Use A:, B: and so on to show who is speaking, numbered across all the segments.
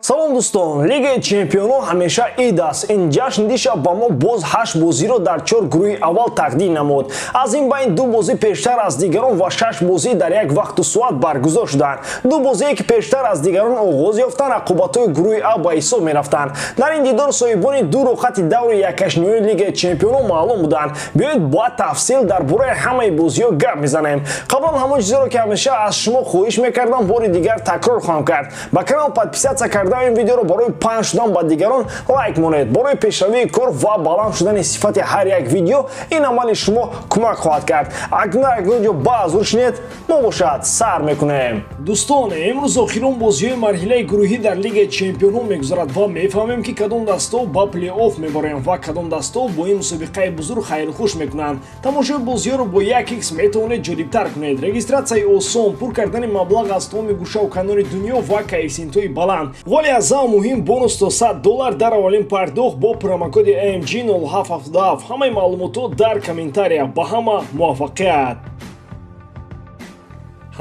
A: Салом дӯстон, Лигаи Чемпионҳо ҳамеша ид аст. Ин ҷашн дишаб ба мо боз 8 бозиро дар 4 гурӯҳи аввал тақдим намуд. Аз ин байн 2 бозӣ пештар аз дигарон ва 6 бозӣ дар як вақту соат баргузор шуданд. 2 бозие ки пештар аз дигарон оғоз ёфтанд, рақобатҳои гурӯҳи А ба ҳисоб мерафтанд. Дар ин дидор соҳибони 2 рӯхати даври якашниҳои Лигаи Чемпионҳо маълум буданд. Биёед ба тафсил дар бораи ҳамаи бозиҳо гап мезанем. Қаблан ҳамон чизеро ки ҳамеша аз шумо хоҳиш мекардам, бори дигар такрор хоҳам кард. Ба канал подписаться карда, ин видеоро барои паҳн шудан ба дигарон лайк монед. Барои пешравии кор ва баланд шудани сифати ҳар як видео ин амали шумо кӯмак хоҳад кард. Акнун ҷо ба ҳузур шинед, мо бошад сар мекунем.
B: Дӯстон, имрӯз охирон бозиҳои марҳилаи гурӯҳӣ дар Лигаи Чемпионҳо мегузарад ва мефаҳмем, ки кадом дастаҳо ба плей-офф мебаранд ва кадом дастаҳо бо ин мусобиқаи бузург хайрухуш мекунанд. Тамошои бозиҳоро бо 1x метавонед ҷолибтар кунед. Регистратсияи осон, пур кардани маблағ аз тамоми гӯшаву канори дунё ва коэффисиентҳои баланд. Вале аз ҳама муҳим бонус то $100 дар аввалин пардохт бо промокоди AMG0777. Ҳамаи маълумотҳо дар комментария. Ба ҳама муваффақият!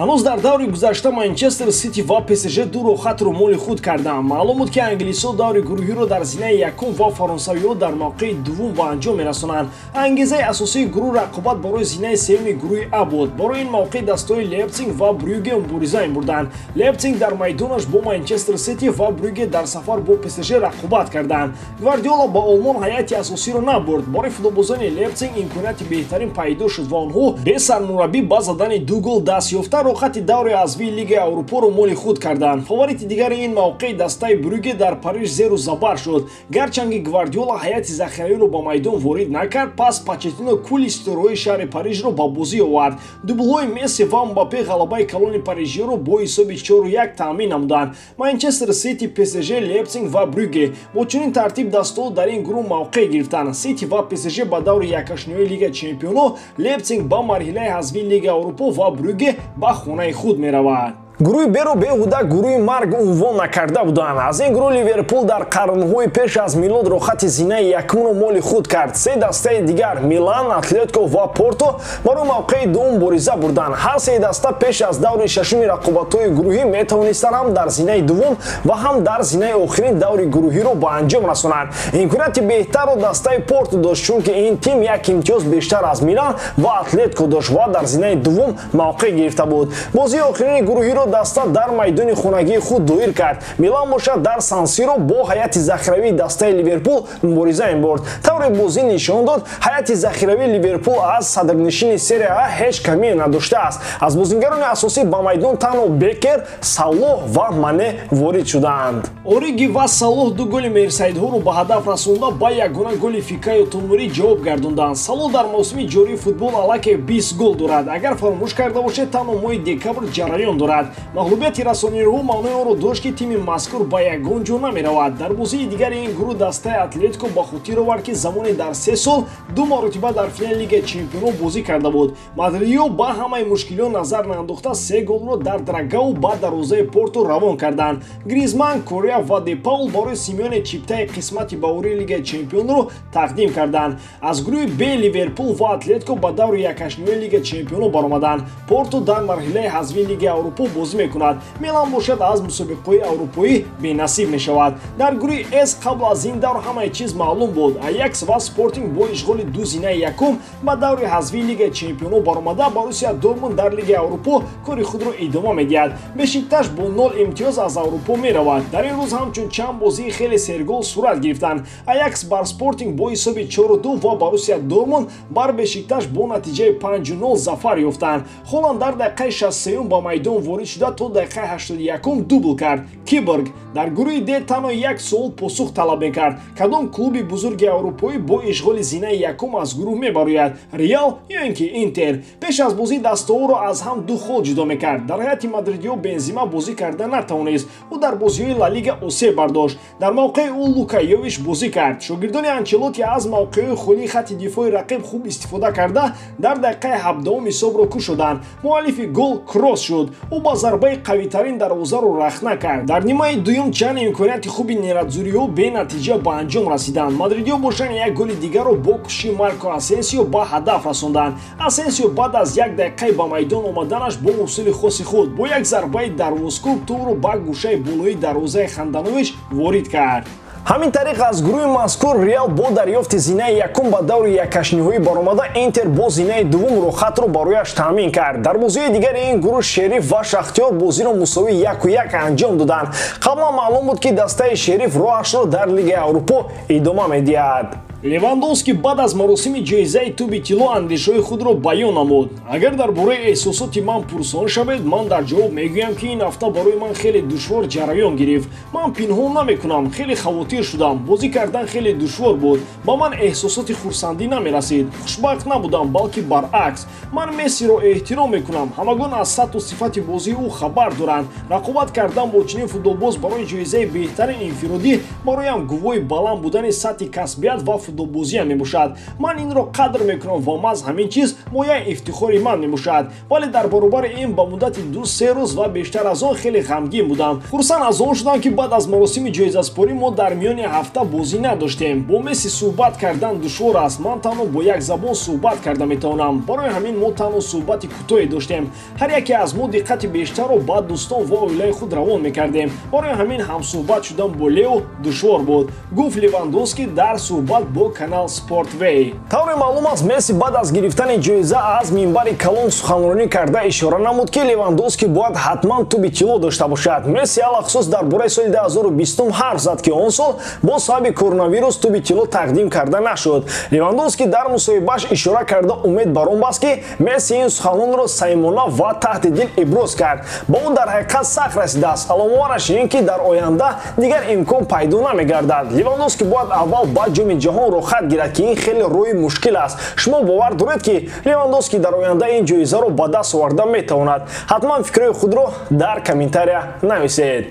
B: Ҳанӯз дар даври гузашта Манчестер Сити ва ПСЖ 2 рӯхатро моли худ карданд. Маълум буд, ки англисҳо даври гурӯҳиро дар зинаи якум ва фаронсавиҳо дар мавқеи дуввум ба анҷом мерасонанд. Ангезаи асосии гурӯҳ рақобат барои зинаи сеюми гурӯҳи А буд. Барои ин мавқеъ дастаҳои Лейпсиг ва Брюге мубориза мебурданд. Лейпсиг дар майдонаш бо Манчестер Сити ва Брюге дар сафар бо ПСЖ рақобат карданд. Гвардиола ба Олмон ҳайати асосиро набурд. Барои футболбозони Лейпсиг имконияти беҳтарин пайдо шуд ва онҳо бе сармураббӣ ба задани 2 гол даст ёфта рӯхати даври ҳазфии Лигаи Аврупоро моли худ карданд. Фаворити дигари ин мавқеи дастаи Брюге дар Париж зеру забар шуд. Гарчанд ки Гвардиола ҳайати захиравиро ба майдон ворид накард, пас Почеттино кулли ситораҳои шаҳри Парижро ба бозӣ овард. Дублҳои Месси ва Мбаппе ғалабаи калони парижиёро бо ҳисоби 4-1 таъмин намуданд. Манчестер Сити, ПСЖ, Лейпсиг ва Брюге бо чунин тартиб дастаҳо дар ин гурӯҳ мавқеъ гирифтанд. Сити ва ПСЖ ба даври якашниҳои Лигаи Чемпионҳо, Лейпсиг ба марҳилаи ҳазфии Лигаи Аврупо ва Брюге ба хонаи худ меравад.
A: Гурӯҳи Беро беҳуда гурӯҳи марг унвон накарда буданд. Аз ин гурӯҳ Ливерпул дар қарнҳои пеш аз милод рохати зинаи якумро моли худ кард. 3 дастаи дигар Милан, Атлетико ва Порто барои мавқеи дуввум мубориза бурданд. Ҳар се даста пеш аз даври шашуми рақобатҳои гурӯҳӣ метавонистанд ҳам дар зинаи дуввум ва ҳам дар зинаи охирин даври гурӯҳиро ба анҷом расонанд. Имконияти беҳтарро дастаи Порто дошт, чунки ин тим як имтиёз бештар аз Милан ва Атлетико дошт ва дар зинаи дуввум мавқеъ гирифта буд. Бозии охирини гурӯҳиро даста дар майдони хонагии худ доир кард. Милан бошад дар Сан-Сиро бо ҳайати захиравии дастаи Ливерпул мубориза мебурд. Тавре бозӣ нишон дод, ҳайати захиравии Ливерпул аз садрнишини Серия А ҳеҷ камие надоштааст. Аз бозингарони асосӣ ба майдон танҳо Бекер, Салоҳ ва Мане ворид шуданд.
B: Ориги ва Салоҳ 2 голи мерсайдҳоро ба ҳадаф расонда ба ягона голи Фикайо Томори ҷавоб гардонданд. Салоҳ дар мавсими ҷории футбол аллакай 20 гол дорад. Агар фаромӯш карда бошед, танҳо моҳи декабр ҷараён дорад. Мағлубияти расониҳо маънои онро дошт, ки тими мазкур ба ягон ҷо намеравад. Дар бозии дигари ин гурӯҳ дастаи Атлетико ба хотир овард, ки замоне дар 3 сол 2 маротиба дар финали Лигаи Чемпионҳо бозӣ карда буд. Мадридиҳо ба ҳамаи мушкилиҳо назар наандохта 3 голро дар Драгау ба дарвозаи Порто равон карданд. Гризман, Корея ва Де Паул барои Симеоне чиптаи қисмати баҳории Лигаи Чемпионро тақдим карданд. Аз гурӯҳи Б Ливерпул ва Атлетико ба даври якашниҳои Лигаи Чемпионҳо баромаданд. Порто дар марҳилаи ҳазфии Лигаи Аврупо бозӣ мекунад. Милан бошад аз мусобиқаҳои аврупоӣ бенасиб мешавад. Дар гурӯҳи С қабл аз ин давр ҳамаи чиз маълум буд. Аякс ва Спортинг бо ишғоли 2 зинаи якум ба даври ҳазфии Лигаи Чемпионҳо баромада, Боруссия Дортмунд дар Лигаи Аврупо кори худро идома медиҳад. Бешикташ бо 0 имтиёз аз Аврупо меравад. Дар ин рӯз ҳамчун чанд бозии хеле сергол сурат гирифтанд. Аякс бар Спортинг бо ҳисоби 4-2 ва Боруссия Дортмунд бар Бешикташ бо натиҷаи 5-0 зафар ёфтанд. Холанд дар дақиқаи 63 ба майдон ворид шуда то дақиқаи 81 дубл кард. Киборг дар гурӯҳи Д танҳо як суол посух талаб мекард: кадом клуби бузурги аврупоӣ бо ишғоли зинаи якум аз гурӯҳ мебарояд, Реал ё ин ки Интер? Пеш аз бозӣ дастаҳоро аз ҳам 2 хол ҷудо мекард. Дар ҳайати мадридиҳо Бензима бозӣ карда натавонист. Ӯ дар бозиҳои Ла Лига осеб бардошт. Дар мавқеи ӯ Лука Йович бозӣ кард. Шогирдони Анчелоти аз мавқеъҳои холии хатти дифои рақиб хуб истифода карда, дар дақиқаи 17 ҳисобро кушоданд. Муаллифи гол Кросс шуд. Ӯ ба зарбаи қавитарин дарвозаро рахна кард. Дар нимаи дуюм чанд имконияти хуби нерадзуриҳо бенатиҷа ба анҷом расиданд. Мадридиҳо бошанд, як голи дигарро бо кӯшиши Марко Асенсио ба ҳадаф расонданд. Асенсио баъд аз як дақиқаи ба майдон омаданаш бо усули хоси худ бо як зарбаи дарвозкӯб тӯбро ба гӯшаи болоии дарвозаи Ханданович ворид кард.
A: Ҳамин тариқ, аз гурӯҳи мазкур Реал бо дарёфти зинаи якум ба даври яккашниҳоӣ баромада, Интер бо зинаи дуввум роҳхатро барояш таъмин кард. Дар бозиҳои дигари ин гурӯҳ Шериф ва Шахтёр бозиро мусовии 1-1 анҷом доданд. Қаблан маълум буд, ки дастаи Шериф роҳашро дар Лигаи Аврупо идома медиҳад.
B: Левандовски баъд аз маросими ҷоизаи тӯби тилло андешаҳои худро баён намуд. Агар дар бораи эҳсосоти ман пурсон шавед, ман дар ҷавоб мегӯям, ки ин ҳафта барои ман хеле душвор ҷараён гирифт. Ман пинҳон намекунам, хеле хавотир шудам. Бозӣ кардан хеле душвор буд. Ба ман эҳсосоти хурсандӣ намерасид. Хушбахт набудам, балки баръакс. Ман Мессиро эҳтиром мекунам. Ҳамагон аз сатҳу сифати бозии ӯ хабар доранд. Рақобат кардан бо чунин футболбоз барои ҷоизаи беҳтарин инфиродӣ бароям гувоҳи баланд будани сатҳи касбият ва футболбозиам мебошад. Ман инро қадр мекунам ва маҳз ҳамин чиз мояи ифтихори ман мебошад. Вале дар баробари ин ба муддати 2-3 рӯз ва бештар аз он хеле ғамгин будам. Хурсанд аз он шудам, ки баъд аз маросими ҷоизаспорӣ мо дар миёни ҳафта бозӣ надоштем. Бо Месси суҳбат кардан душвор аст. Ман танҳо бо як забон суҳбат карда метавонам. Барои ҳамин мо танҳо суҳбати кӯтоҳе доштем. Ҳар яке аз мо диққати бештарро ба дӯстон ва оилаи худ равон мекардем. Барои ҳамин ҳамсуҳбат шудан бо Лео душвор буд, гуфт Левандовски дар суҳбат бо канал Спортвей.
A: Тавре маълум аст, Месси баъд аз гирифтани ҷоиза аз минбари калон суханронӣ карда ишора намуд, ки Левандовски бояд ҳатман тӯби тилло дошта бошад. Месси алахусус дар бораи соли 2020 ҳарф зад, ки он сол бо сабаби коронавирус тӯби тилло тақдим карда нашуд. Левандовски дар мусоҳибааш ишора карда умед бар он баст, ки Месси ин суханонро самимона ва таҳти дил иброз кард. Ба ӯ дар ҳақиқат сахт расидааст. Аломавараш ин, ки дар оянда дигар имкон пайдо намегардад. Левандовски бояд аввал ба Ҷоми ҷаҳон роҳхат гирад, ки ин хеле роҳи мушкил аст. Шумо бовар доред, ки Левандовски дар оянда ин ҷоизаро ба даст оварда метавонад? Ҳатман фикрҳои худро дар комментария нависед.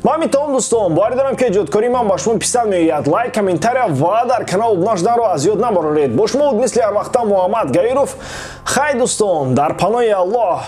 A: Ба ҳамин тамом, дӯстон. Боварӣ дорам, ки эҷодкории ман ба шумо писанд меояд. Лайк, комментария ва дар канал обуна шуданро аз ёд набароред. Бо шумо буд мисли ҳар вақта Муҳаммад Гаиров. Хай, дӯстон, дар паноҳи Аллоҳ.